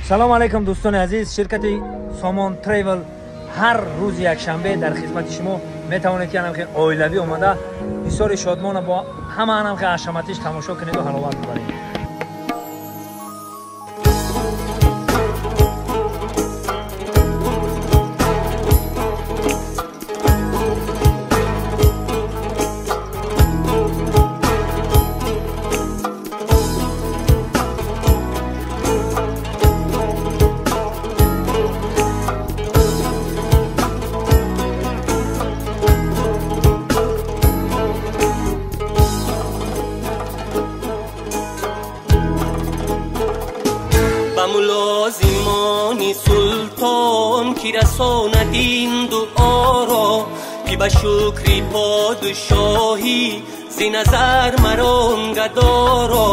Салом алейкум, дӯстони азиз. Ширкати Сомон Тревел ҳар рӯзи якшанбе дар хизмати шумо. Метавонед ки анамхе оилавӣ омада, ҳисори шодмона бо ҳама анамхе ҳашаматиш тамошо кунеду ҳаловат бибаред. Мулозимони султон, ки расонад ин дуоро, ки ба шукри подшоҳӣ зи назар марон гадоро.